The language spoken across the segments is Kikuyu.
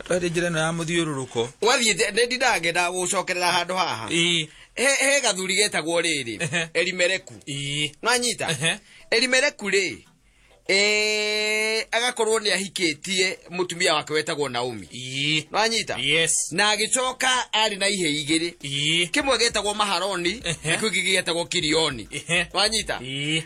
Twarĩ njĩra ĩno ya mũthiũrũrũko. Wathiĩte nĩ ndindagenda gũcokerera handũ haha. He gathuri getagwo rĩrĩ, Elimeleku. Nwanyita? Elimeleku rĩ, agakorwo nĩ ahikĩtie mũtumia wake wetagwo Naomi. Nwanyita? Yes. Na agĩcoka arĩ na ihĩ igĩrĩ. Kĩmwe gĩtagwo Maharoni, na kĩu kĩngĩ gĩtagwo Kirioni. Nwanyita?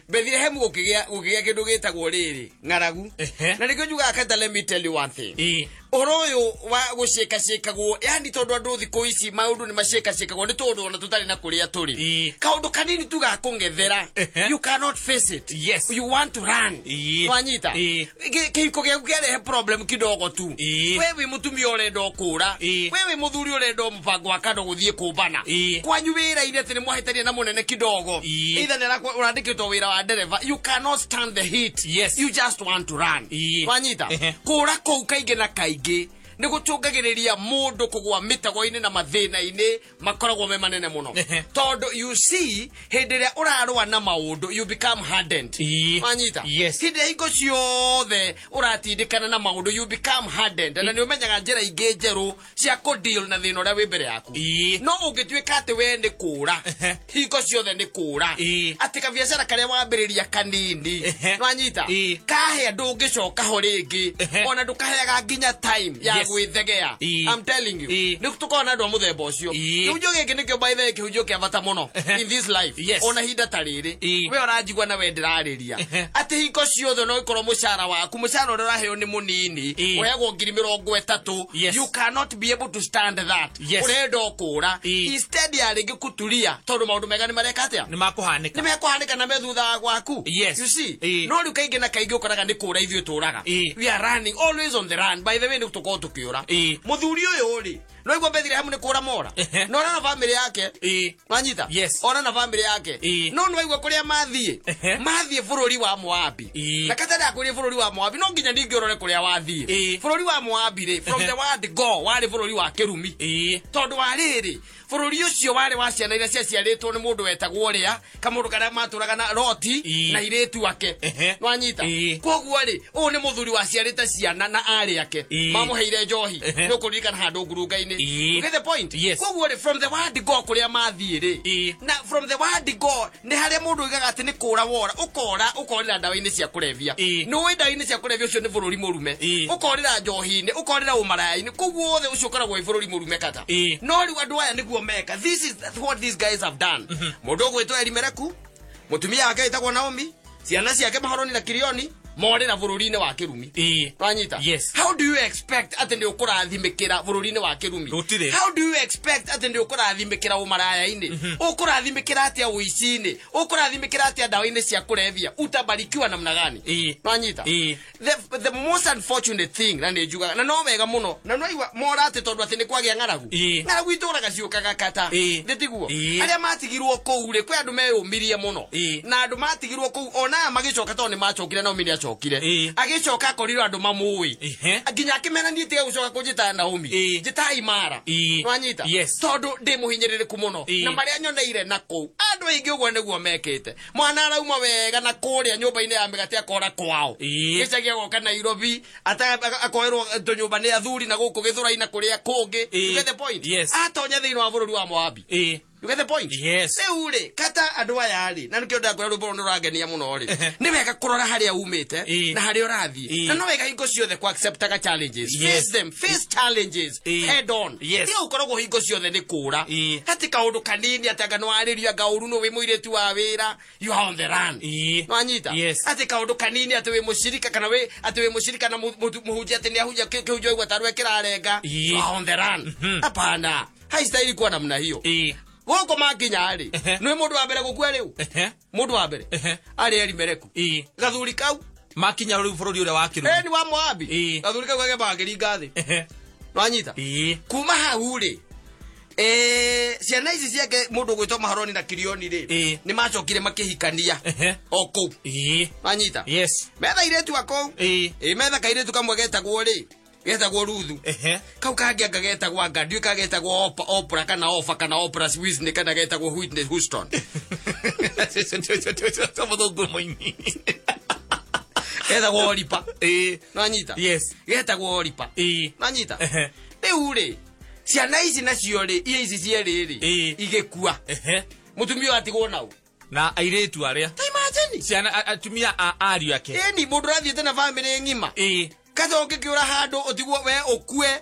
Bethilehemu gũkĩgĩa kĩndũ gĩtagwo rĩrĩ, ng'aragu. Na nĩkĩo njugaga kata, let me tell you one thing. Ũhoro ũyũ wa gũcĩkacĩkagwo, yani tondũ andũ thikũ ici maũndũ nĩ macĩkacĩkagwo nĩ tondũ ona tũtarĩ na kũrĩa tũrĩ. Kaũndũ kanini tu gakũng'ethera, you cannot face it. Yes. You want to run. Nwanyita? Kĩhiko gĩaku kĩarehe problem kidogo tu. We wĩ mũtumia ũrenda ũkũra. We wĩ mũthuri ũrenda mũbango wa kando gũthiĩ kũmbana. Kwanyu wĩra-inĩ atĩ nĩ mwahĩtania na mũnene kidogo. Either nĩ ũrandĩkĩtwo wĩra wa ndereba, you cannot stand the heat. Yes. You just want to run. Nwanyita? Kũra kũu kaingĩ na kaingĩ nĩ gũcũngagĩrĩria mũndũ kũgwa mĩtego-inĩ na mathĩna-inĩ makoragwo me manene mũno. Tondũ you see, hĩndĩ ĩrĩa ũrarũa na maũndũ, you become hardened. Wanyita? Yes. Hĩndĩ ĩrĩa hingo ciothe ũratindĩkana na maũndũ, you become hardened. Na nĩ ũmenyaga njĩra ingĩ njerũ cia kũ-deal na thĩna ũrĩa wĩ mbere yaku. No ũngĩtuĩka atĩ we nĩ kũra, hingo ciothe nĩ kũra, atĩ kabiacara karĩa wambĩrĩria kanini, nwanyita? Kahĩa ndũngĩcoka ho rĩngĩ, ona ndũkaheaga nginya time ya gwĩthegea. I'm telling you. Nĩ tũkoragwo na andũ a mũthemba ũcio. Kĩhunjio gĩkĩ nĩkĩo, by the way, kĩhunjio kĩa bata mũno in this life. Yes. Ona ihinda ta rĩrĩ, we ũranjigua na we ndĩrarĩria atĩ hingo ciothe no ĩkorwo mũcara waku, mũcara ũrĩa ũraheo nĩ mũnini, ũheagwo 30,000. Yes. You cannot be able to stand that. Yes. Ũrenda ũkũra instead ya rĩngĩ kuturia, tondũ maũndũ mega nĩ mareka atĩa? Nĩ makũhanĩka. Nĩ mekũhanĩka na me thutha gwaku. Yes. You see? No rĩu kaingĩ na kaingĩ ũkoraga nĩ kũra ithuĩ tũraga. We are running, always on the run. By the way, nĩ tũkorwo tũkĩũra. Mũthuri ũyũ rĩ, no igua Bethlehem nĩ kũra mora. No ona na family yake. Wanyita? Yes. Ona na family yake. No nĩ waigua kũrĩa mathiĩ. Mathiĩ bũrũri wa Moabi. Na kata ndakwĩrie bũrũri wa Moabi, no nginya ningĩ ũrore kũrĩa wathiĩ. Bũrũri wa Moabi rĩ, from the word go, warĩ bũrũri wa kĩrumi. Tondũ wa rĩrĩ, bũrũri ũcio warĩ wa ciana iria ciaciarĩtwo nĩ mũndũ wetagwo rĩa, kamũndũ karĩa matũraga na Loti na airĩtu ake. Nwanyita? Koguo rĩ, ũyũ nĩ mũthuri waciarĩte ciana na arĩ ake. Mamũheire njohi. Nĩ ũkũririkana handũ ngurunga-inĩ. You get the point? Yes. Koguo rĩ, from the word go kũrĩa mathiĩ rĩ, na from the word go nĩ harĩa mũndũ oigaga atĩ nĩ kũra wora, ũkora, ũkorĩra ndawa-inĩ cia kũrebia. Nĩ ũĩ ndawa-inĩ cia kũrebia ũcio nĩ bũrũri mũrume. Ũkorĩra njohi-inĩ, ũkorĩra ũmaraya-inĩ. Koguo wothe ũcio ũkoragwo wĩ bũrũri mũrume kata. No rĩu andũ aya nĩguo meka. This is what these guys have done. Mũndũ ũgwĩtwo Elimeleku, mũtumia wake wĩtagwo Naomi, ciana ciake Maharoni na Kirioni, morĩra bũrũri-inĩ wa kĩrumi. Wanyita? Yes. How do you expect atĩ nĩ ũkũrathimĩkĩra bũrũri-inĩ wa kĩrumi? Gũtirĩ. How do you expect atĩ nĩ ũkũrathimĩkĩra ũmaraya-inĩ? Ũkũrathimĩkĩra atĩa ũici-inĩ? Ũkũrathimĩkĩra atĩa ndawa-inĩ cia kũrebia? Utabarikiwa namna gani? Wanyita? The most unfortunate thing, na nĩ njugaga, na no wega mũno, na no igua mora atĩ tondũ atĩ nĩ kwagĩa ng'aragu. Ng'aragu itũraga ciũkaga kata. Nĩ tiguo? Arĩa matigirwo kũu rĩ, kwĩ andũ meyũmirie mũno. Na andũ matigirwo kũu, ona aya magĩcoka tondũ nĩ macokire, Naomi nĩ acokire. Agĩcoka akorirwo andũ mamũĩ. Nginya akĩmera niĩ tiga gũcoka kũnjĩta Naomi. Njĩtai Mara. Nwanyita? Yes. Tondũ ndĩ mũhinyĩrĩrĩku mũno. Na marĩa nyoneire na kũu. Andũ aingĩ ũguo nĩguo mekĩte. Mwana arauma wega na kũrĩa nyũmba-inĩ ya mĩgate akora kwao. Gĩcagi agoka Nairobi, akoerwo tũnyũmba nĩ athuri na gũkũ Gĩthũrai na kũrĩa kũngĩ. You get the point? Yes. Atonya thĩinĩ wa bũrũri wa Moabi. You get the point? Yes. Rĩu rĩ, kata andũ aya rĩ, na nĩkĩo ndakwĩra rwĩmbo rũrũ nĩ rũrangenia mũno rĩ. Nĩ wega kũrora harĩa umĩte na harĩa ũrathiĩ. Na no wega hingo ciothe ku acceptaga challenges. Yes. Face them, face challenges head on. Yes. Tiga gũkoragwo hingo ciothe nĩ kũra. Hati kaũndũ kanini atĩ anga nĩwarĩrio anga ũru nĩ wĩ mũirĩtu wa wĩra, you are on the run. Nwanyita? Yes. Atĩ kaũndũ kanini atĩ wĩ mũcirika kana wĩ atĩ wĩ mũcirika na mũhunjia atĩ nĩahunjia kĩhunjio aigua tarwe kĩrarenga. You are on the run. Hapana. Haistahili kuwa namna hiyo. Gũkũ makinya rĩ, nĩ mũndũ wa mbere gũkua rĩu. Mũndũ wa mbere. Arĩ Elimeleku. Gathuri kau. Makinya rĩu bũrũri ũrĩa wa kĩrumi. Ni wa Moabi. Gathuri kau gakĩamba gakĩringa thĩ. Nwanyita? Kuma hau rĩ, ciana ici ciake mũndũ ũgwĩtwo Maharoni na Kirioni rĩ, nĩ macokire makĩhikania o kũu. Nwanyita? Yes. Metha airĩtu a kũu. Metha kairĩtu kamwe getagwo rĩ, getagwo Ruthu. Kau kangĩ anga getagwo anga ndiũĩ kana getagwo Oprah kana Ofa kana Oprah Winfrey kana getagwo Whitney Houston. Mũthũngũ mũini. Getagwo Oripa. Ĩĩ. Nwanyita? Yes. Getagwo Oripa. Ĩĩ. Nwanyita? Ehe. Rĩu rĩ, ciana ici nacio rĩ, iria ici cierĩ rĩ, Ĩĩ. igĩkua. Ehe. Mũtumia ũyũ atigwo nau. Na airĩtu arĩa. Ta imagine. Ciana atumia a ariũ ake. Ĩni mũndũ ũrathiĩte na bamĩrĩ ng'ima. Ĩĩ. Kaza ũngĩkĩũra handũ ũtigwo we ũkue,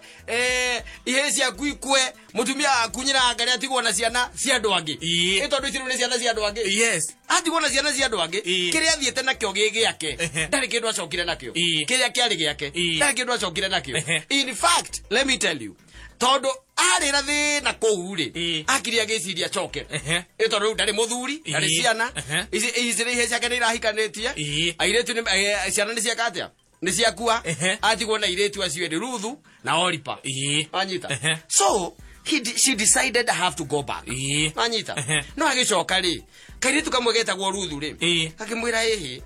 ihĩĩ ciaku ikue, mũtumia waku nyina anga atigwo na ciana cia andũ angĩ. Ĩĩ. Ĩ tondũ ici rĩu nĩ ciana cia andũ angĩ. Yes. Atigwo na ciana cia andũ angĩ. Ĩĩ. Kĩrĩa athiĩte nakĩo gĩ gĩake. Ehe. Ndarĩ kĩndũ acokire nakĩo. Ĩĩ. Kĩrĩa kĩarĩ gĩake. Ĩĩ. Ndarĩ kĩndũ acokire nakĩo. Ehe. In fact, let me tell you, tondũ arĩ na thĩna kũu rĩ, Ĩĩ. akire agĩciria acoke. Ehe. Ĩ tondũ rĩu ndarĩ mũthuri, ndarĩ Ĩĩ. ciana. Ehe. Ici ici ihĩĩ ciake nĩ irahikanĩtie. Ĩĩ. Airĩtu nĩ ciana nĩ cieka atĩa? Nĩ ciakua. Ehe. Atigwo na airĩtu acio erĩ, Ruthu na Oripa. Ĩĩ. Wanyita? Ehe. So, she decided I have to go back. Ĩĩ. Wanyita? Ehe. No agĩcoka rĩ, kairĩtu kamwe getagwo Ruthu rĩ, Ĩĩ. gakĩmwĩra ĩhĩ,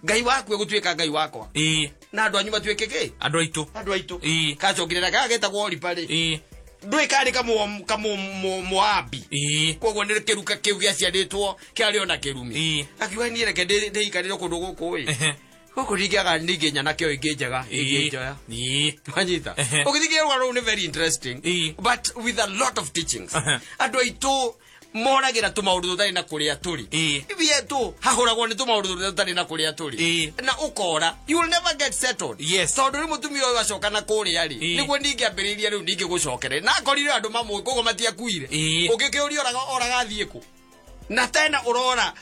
Ngai waku egũtuĩka Ngai wakwa. Ĩĩ. Na andũ anyu matuĩke kĩ? Andũ aitũ. Andũ aitũ. Ĩĩ. Gacokire na gaka getagwo Oripa rĩ, Ĩĩ. ndũĩ karĩ kamũambi. Ĩĩ. Koguo nĩ kĩruka kĩu gĩaciarĩtwo kĩarĩ ona kĩrumi. Ĩĩ. Akiuga niĩ reke ndĩikarĩre kũndũ gũkũ ĩ. Ehe. Gũkũ ndingĩaga ningĩ nyanake ĩyo ĩngĩ njega ĩngĩ njoya. Ĩĩ. Wanyita? Ehe. Ũgĩthiĩ rũgano rũu nĩ very interesting. Ĩĩ. But with a lot of teachings. Ehe. Andũ aitũ moragĩra tũmaũndũ tũtarĩ na kũrĩa tũrĩ. Ĩĩ. Ithuĩ tũ hahũragwo nĩ tũmaũndũ tũtarĩ na kũrĩa tũrĩ. Ĩĩ. Na ũkora, you will never get settled. Yes. Tondũ rĩu mũtumia ũyũ acoka na kũrĩa rĩ, Ĩĩ. nĩguo ningĩambĩrĩirie rĩu ningĩgũcokere. Na akorire andũ mamũĩ koguo matiakuire. Ĩĩ. Ũngĩkĩũria oraga athiĩ kũ? Na tena ũrora,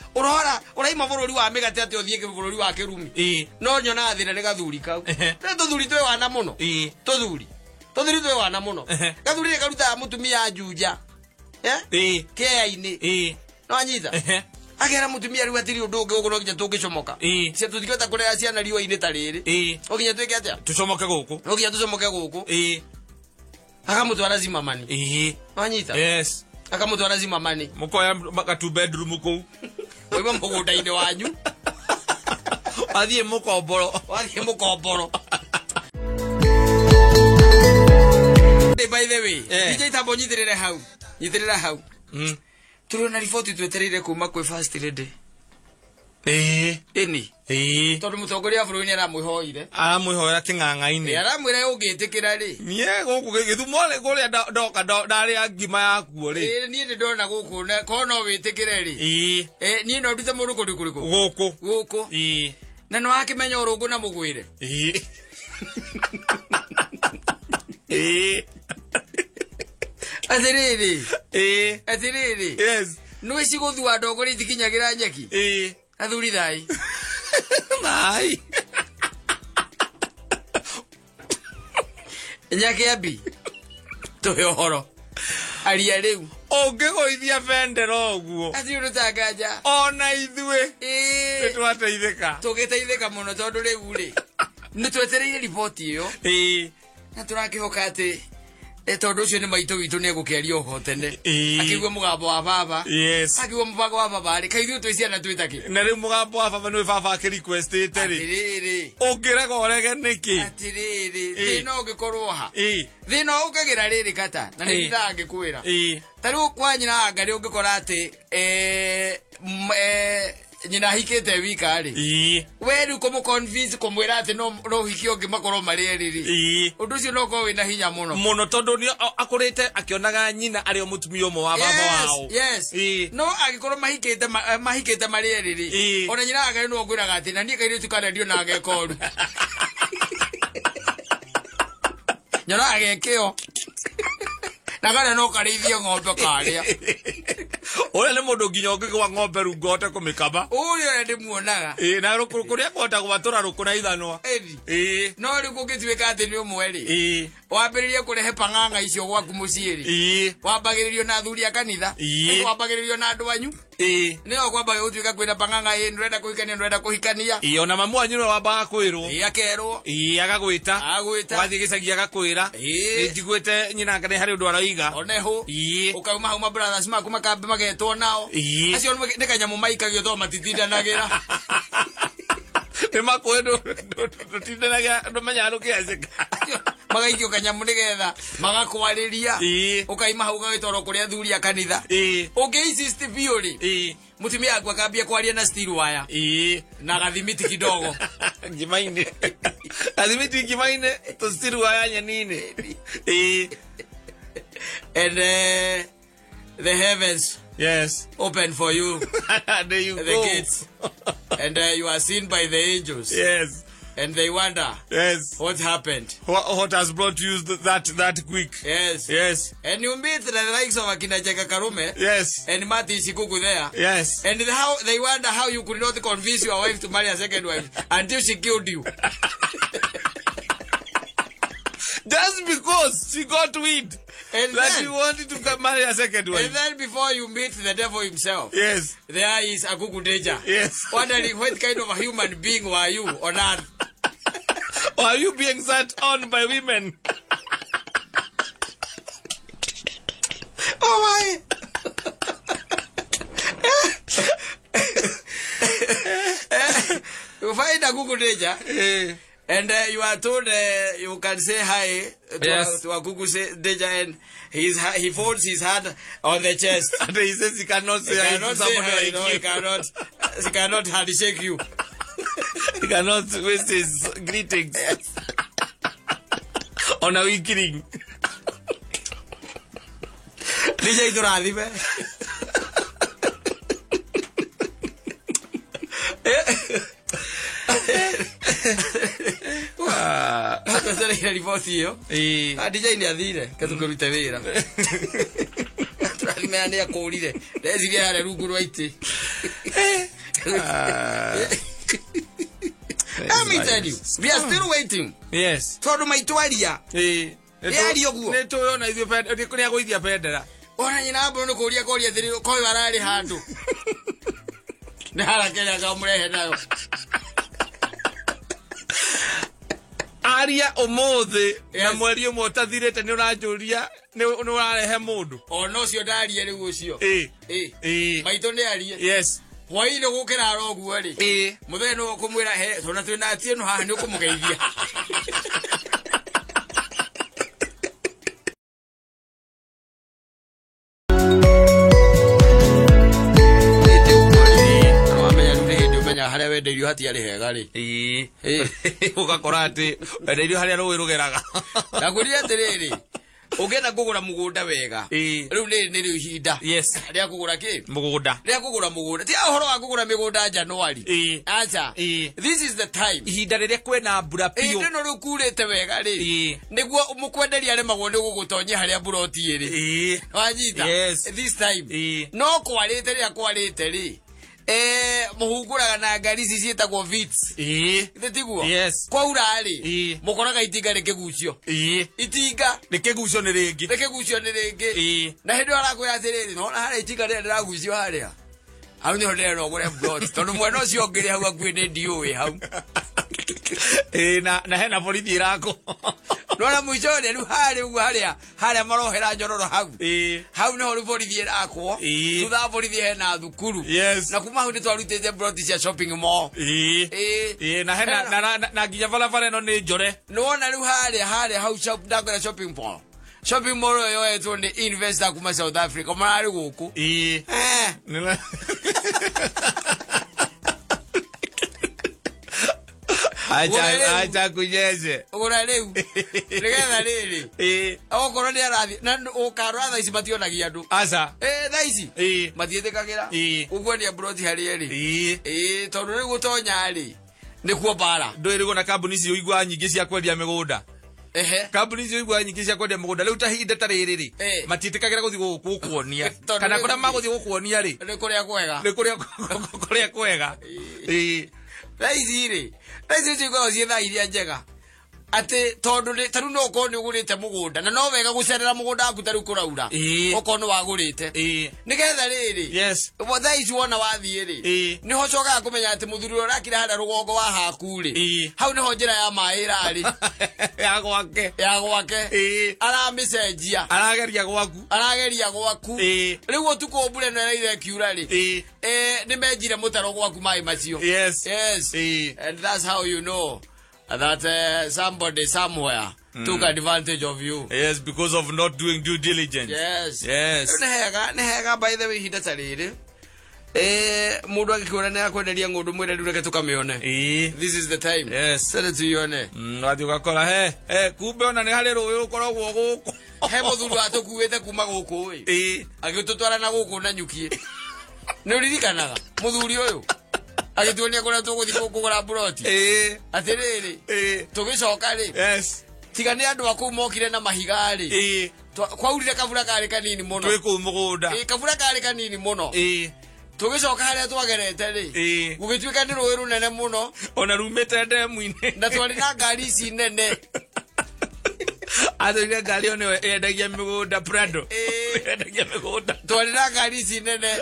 ũraima bũrũri wa mĩgate atĩ ũthiĩ bũrũri wa kĩrumi. Ĩĩ. No nyonaga thĩna nĩ gathuri kau. Ehe. Nĩ tũthuri twĩ wana mũno. Ĩĩ. Tũthuri. Tũthuri twĩ wana mũno. Ehe. Gathuri nĩ karutaga mũtumia njunja. Ĩĩ. Kĩea-inĩ. Ĩĩ. Nĩwanyita? Ehe. Akera mũtumia rĩu hatirĩ ũndũ ũngĩ gũkũ no nginya tũngĩcomoka. Ĩĩ. Cia tũtingĩhota kũrera ciana riũa-inĩ ta rĩrĩ. Ĩĩ. No nginya twĩke atĩa? Tũcomoke gũkũ. No nginya tũcomoke gũkũ. Ĩĩ. Akamũtwara Zimmerman. Ĩĩ. Nĩwanyita? Yes. Akamũtwara Zimmerman. Mũkoya gatu bedroom kũu. Waima mũgũnda-inĩ wanyu. Wathiĩ mũkomboro. Wathiĩ mũkomboro. By the way, Eh. DJ Tambo nyitĩrĩre hau. Nyitĩrĩra hau. Tũrĩ na riboti twetereire kuma kwĩ First Lady. Ĩĩ. Ĩni. Ĩĩ. Tondũ mũtongoria wa bũrũri nĩaramwĩhoire. Aramwĩhoera kĩng'ang'a-inĩ. Aramwĩra ũngĩtĩkĩra rĩ. Niĩ gũkũ Gĩthumo rĩ kũrĩa ndoka ndarĩa ngima yakuo rĩ. Ĩĩ niĩ nĩndona gũkũ na korwo no wĩtĩkĩre rĩ. Ĩĩ. Niĩ no ndute mũndũ kũndũ kũrĩkũ? Gũkũ. Gũkũ. Ĩĩ. Na nĩwakĩmenya ũrũngũ na mũgwĩre. Ĩĩ. Ĩĩ. Atĩrĩrĩ. Ĩĩ. Atĩrĩrĩ. Yes. Nĩũĩ cigũthua ndongoria itikinyagĩra nyeki? Ĩĩ. Athuri thai. Thai. Nyakĩambi. Tũhe ũhoro. Aria rĩu. Ũngĩgũithia bendera ũguo. Atirĩ ũndũ ta nganja. Ona ithuĩ. Ĩĩ. Nĩtwateithĩka. Tũgĩteithĩka mũno tondũ rĩu rĩ. Nĩtwetereire riboti ĩyo. Ĩĩ. Na tũrakĩhoka atĩ tondũ ũcio nĩ maitũ witũ nĩegũkĩaria ũho tene. Ĩĩ. Akĩigua mũgambo wa baba. Yes. Akĩigua mũbango wa baba rĩ, kaĩ ithuĩ twĩ ciana twĩtakĩ? Na rĩu mũgambo wa baba nĩwe baba akĩrequestĩte rĩ. Atĩrĩrĩ. Ũngĩrega ũrege nĩkĩ? Atĩrĩrĩ. Ĩĩ. Thĩna ũngĩkorwo ha? Ĩĩ. Thĩna ũkagĩra rĩrĩ kata na nĩ Ĩĩ. ndindaga ngĩkwĩra. Ĩĩ. Ta rĩu kwa nyina anga nĩ ũngĩkora atĩ nyina ahikĩte wika rĩ. Ĩĩ. We rĩu kũmũ-convince kũmwĩra atĩ no ũhiki ũngĩ makorwo marĩ erĩ rĩ. Ĩĩ. Ũndũ ũcio no ũkorwo wĩna hinya mũno. Mũno tondũ nĩ akũrĩte akĩonaga nyina arĩ o mũtumia ũmwe wa baba wao. Yes. Ĩĩ. No angĩkorwo mahikĩte marĩ erĩ rĩ. Ĩĩ. Ona nyina anga no ngwĩraga atĩ na niĩ kairĩtu kana ndionaga geka ũru. Nyonaga gekĩo. Na kana no karĩithie ng'ombe karĩa. Ũrĩa nĩ mũndũ nginya ũngĩgwa ng'ombe rungu ahote kũmĩkama. Ũrĩa ũrĩa ndĩmuonaga. Ĩĩ, na kũrĩa kũhota gwatũra rũkũ na ithanwa. Ĩni. Ĩĩ. No rĩu kũngĩtuĩka atĩ nĩ ũmwe rĩ. Ĩĩ. Wambĩrĩrie kũrehe pang'ang'a icio gwaku mũciĩ rĩ. Ĩĩ. Wambagĩrĩrio na athuri a kanitha. Ĩĩ. Wambagĩrĩrio na andũ anyu. Ĩĩ. Nĩyo kwambaga gũtuĩka kwĩna pang'ang'a ĩ ndũrenda kũhikania ndũrenda kũhikania. Ĩĩ, ona mamu wanyu nĩwe wambaga kwĩrwo. Ĩĩ, akerwo. Ĩĩ, agagwĩta. Agagwĩta. Wathiĩ gĩcagi agakwĩra. Ĩĩ. Nĩ njiguĩte nyina anga nĩ harĩ ũndũ aroiga. Oneho. Ĩĩ. Ũkauma hau ma brothers maku makambe magetwo nao. Ĩĩ. Acio nĩ kanyamũ maikagio tondũ matitindanagĩra. Nĩ makũĩ ndũtindanagĩra ndũmenyaga ndũkĩacĩka. Magaikio kanyamu nigetha magakwariria. Ukaima hau ugagitwarwo kuria athuri a kanitha. Ungi insist biũ rĩ, mutumia aku akambia kwaria na steel wire na gathimiti kidogo. Ngimaine. Gathimiti ngimaine to steel wire nyenine. And the heavens, yes, open for you. There you the go. Gates. And you are seen by the angels. Yes. And they wonder, yes, what happened? What has brought you that quick? Yes. Yes. And you meet the likes of Akina Cheka Karume. Yes. And Martin Shikuku there. Yes. And how they wonder how you could not convince your wife to marry a second wife until she killed you. Just because she got wind and that then, you wanted to marry a second wife. And then before you meet the devil himself, yes, there is Akuku Deja. Yes. Wondering what kind of a human being were you on earth? Or are you being sat on by women? Oh my! You find Akuku Deja. And you are told you can say hi to, yes, to Akuku Deja, and he folds his hand on the chest. And he says he cannot say hi to someone like no, you. He cannot handshake you. He cannot waste his greetings. Yes. On a weekend. DJ iturathime. Twetereire riboti iyo. DJ nĩ athire ketũkĩrute wĩra. Tũrathime nĩ akũrire. Ndeciria harĩa rungu rwa itĩ. Let me tell you, we are still waiting. Yes. Tondũ maitwaria. Nĩ ũguo. Nĩ tũĩ ona ithuĩ nĩ agũithia bendera. Ona nyina mbũrũ nĩ kũria koria atĩrĩ koyo ararĩ handũ. Nĩ harakere akamũrehe nayo. Aria umuthi na mweri umwe utathirite ni uranjuria ni urarehe mundu ona ucio ndarie riu ucio maitũ nĩ arie. Yes. Hwainĩ gũkĩrara ũguo rĩ, mũthenya nĩ ũkũmwĩra he tona twĩna Atieno haha nĩ ũkũmũgeithia. Wamenya rĩu nĩ hĩndĩ ũmenya harĩa wendeirio hatiarĩ hega rĩ. Ũgakora atĩ wendeirio harĩa rũĩ rũgeraga. Ndakwĩrire atĩrĩrĩ, ũngĩenda kũgũra mũgũnda wega, rĩu nĩ rĩu ihinda rĩa kũgũra kĩ? Mũgũnda. Rĩa kũgũra mũgũnda. Ti ũhoro wa kũgũra mĩgũnda January. Aca. This is the time. Ihinda rĩrĩa kwĩna mbura biũ. Ĩndĩ no rĩu kurĩte wega rĩ, nĩguo mũkwenderia aremagwo nĩ gũgũtonyia harĩa mburoti ĩrĩ. Wanyita? Yes. This time. No kwarĩte rĩrĩa kwarĩte rĩ, mũhungũraga na ngari ici ciĩtagwo Vitz. Githĩ tiguo? Yes. Kwaura rĩ, mũkoraga itinga rĩkĩgucio. Itinga rĩkĩgucio nĩ rĩngĩ. Rĩkĩgucio nĩ rĩngĩ. Na hĩndĩ ĩyo arakwĩra atĩrĩrĩ, nona harĩa itinga rĩrĩa rĩragucio harĩa. Hau nĩho ndĩrenda ũgũre plot. Tondũ mwena ũcio ũngĩ rĩ hau hakuhĩ nĩ ndiũĩ hau. Na hena borithi ĩrakwo. Nona mũico rĩ, rĩu harĩa ũguo harĩa marohera nyororo hau. Hau nĩho rĩu borithi ĩrakwo. Thutha wa borithi hena thukuru. Yes. Na kuma hau nĩtwarutĩte plot cia shopping mall. Na hena na nginya barabara ĩno nĩ njore. Nĩwona rĩu harĩa hau ndakwĩra shopping mall. Shopping mall ĩyo yoetwo nĩ investor kuma South Africa mararĩ gũkũ. Acha kunyeshe. Ũgũra rĩu. Nĩgetha rĩrĩ. Okorwo nĩ arathiĩ na ũkarora thaa ici mationagia andũ. Aca. Thaa ici matiĩtĩkagĩra. Ũkuendia mburoti harĩa ĩrĩ. Tondũ rĩu gũtonya rĩ nĩkuo mbara. Ndũĩ rĩu ona kambuni icio ũiguaga nyingĩ cia kwendia mĩgũnda. Kambuni icio ũiguaga nyingĩ cia kwendia mũgũnda rĩu ta ihinda ta rĩrĩ rĩ matiĩtĩkagĩra gũthiĩ gũkuonia kana kũrĩa magũthiĩ gũkuonia rĩ nĩ kũrĩa kwega. Nĩ kũrĩa kwega. Thaa ici rĩ, thaa ici cikoragwo ciĩ thaa iria njega atĩ tondũ ta rĩu no ũkorwo nĩ ũgũrĩte mũgũnda na no wega gũcerera mũgũnda waku ta rĩu kũraura okorwo nĩ wagũrĩte nĩgetha rĩrĩ. Yes. Thaa ici wona wathiĩ rĩ nĩho ũcokaga kũmenya atĩ mũthuri ũrĩa ũrakira harĩa rũgongo wa haku rĩ hau nĩho njĩra ya maĩ ĩrarĩ. Ya gwake. Ya gwake. Aramĩcenjia. Arageria gwaku. Arageria gwaku. Rĩu ũtukũ mbura ĩno ĩraire ĩkiura rĩ nĩ menjire mũtaro gwaku maĩ macio. Yes. Yes. And that's how you know That somebody somewhere took advantage of you. Yes, because of not doing due diligence. Yes. Yes. Nĩ hega by the way ihinda ta rĩrĩ. Mũndũ angĩkĩũra nĩ akwenderia ng'ũndũ mwĩre rĩu reke tũkamĩone. This is the time. Yes. Sasa tuione. Wathiĩ ũgakora he kumbe ona nĩ harĩ rũĩ rũkoragwo gũkũ. He mũthuri watũkuĩte kuma gũkũ ĩ. Agĩtũtwara na gũkũ na nyuki. Nĩ ũririkanaga mũthuri ũyũ agĩtuonia kũrĩa tũgũthiĩ kũgũra mburoti. Atĩrĩrĩ, tũgĩcoka rĩ. Yes. Tiga nĩ andũ a kũu mokire na mahiga rĩ. Kwaurire kabura karĩ kanini mũno. Twĩ kũu mũgũnda. Kabura karĩ kanini mũno. Tũgĩcoka harĩa twagerete rĩ. Gũgĩtuĩka nĩ rũĩ rũnene mũno. Ona rumĩte ndemu-inĩ. Na twarĩ na ngari ici nene. Atũire ngari ĩyo nĩyo yendagia mĩgũnda Prado. Yendagia mĩgũnda. Twarĩ na ngari ici nene.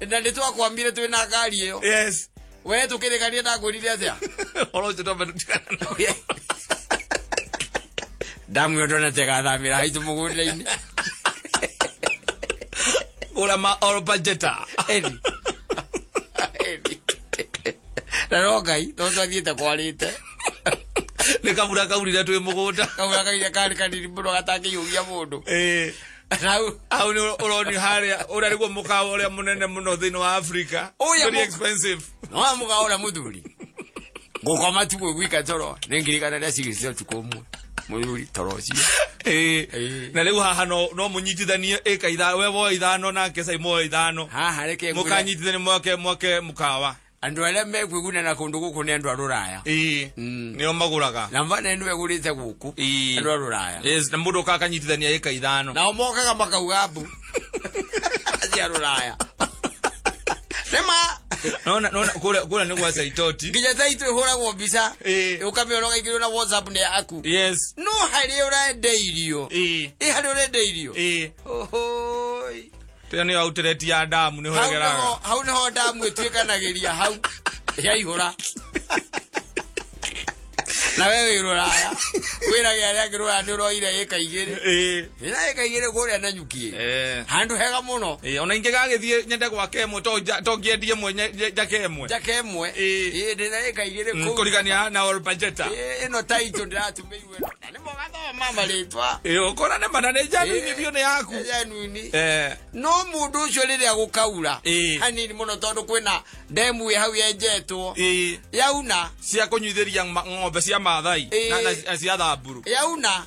Na nĩ twakwamire twĩ na ngari ĩyo. Yes. We tũkĩrĩkania ndangwĩrire atĩa? Ũhoro ũcio twambe tũtigana naguo. Ndamu ĩyo ndonete ĩgathamĩra haitũ mũgũnda-inĩ. Gũra ma Orpajeta. Eni. Na no Ngai, tondũ twathiĩte kwarĩte. Nĩ kabura kaurire twĩ mũgũnda. Kabura kaurire karĩ kanini mũno gatangĩiyũria mũndũ. Hau nĩ ũronio harĩa ũrĩa nĩguo mũkawa ũrĩa mũnene mũno thĩinĩ wa Africa. Very expensive. No mũkawa ũrĩa mũthuri. Ngũkoma tu gwika toro. Nĩ ngirikana rĩa cigĩrĩ ũtukũ ũmwe. Mũthuri toro ũcio. Na rĩu haha no mũnyitithanie ĩka ithano, we woe ithano nake Saimo woe ithano. Haha reke ngwĩre. Mũkanyitithanie mwake mũkawa. Andũ arĩa mekwĩgunana kũndũ gũkũ nĩ andũ a rũraya. Nĩo magũraga. Na mvana nĩwe ĩgũrĩte gũkũ. Andũ a rũraya. Yes, na mũndũ ũkaga akanyitithania ĩka ithano. Nao mokaga makauga mbu. Acio a rũraya. Nĩma. Nona kũrĩa nĩ gwa Saitoti. Nginya Taito ĩhũragwo mbica. Ũkamĩona ũgaikĩrwo na WhatsApp nĩ yaku. Yes. No harĩa ũrendeirio. Harĩa ũrendeirio. Ohoi. Tena nĩ outlet ya damu nĩho ĩgeraga. Hau nĩho damu ĩtuĩkanagĩria hau yaihũra. Na we wĩ rũraya. Wĩrage arĩa angĩ rũraya nĩ ũroire ĩka igĩrĩ. Ĩna ĩka igĩrĩ kũrĩa na nyuki. Handũ hega mũno. Ona ingĩgagĩthiĩ nyende gwake ĩmwe to ngĩendie ĩmwe njake ĩmwe. Njake ĩmwe. Ndĩna ĩka igĩrĩ kũu. Kũrigania na Orpajeta. Ĩno taitũ ndĩratũmĩirwo. Na nĩ mũgathoma marĩtwa. Ũkona nĩ mana nĩ njanuini biũ nĩ yaku. Njanuini. No mũndũ ũcio rĩrĩa gũkaura hanini mũno tondũ kwĩna ndemu ĩ hau yenjetwo. Yauna. Cia kũnyuithĩria ng'ombe cia Maathai na cia Thamburu. Yauna.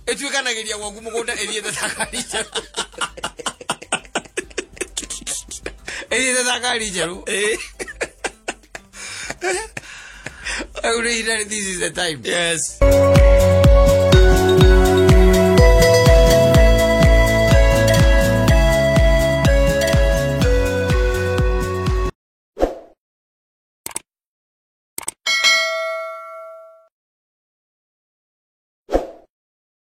Ĩtuĩkanagĩria gwaku mũgũnda ĩthiĩte ta ngari njerũ. Ĩthiĩte ta ngari njerũ. This is the time. Yes.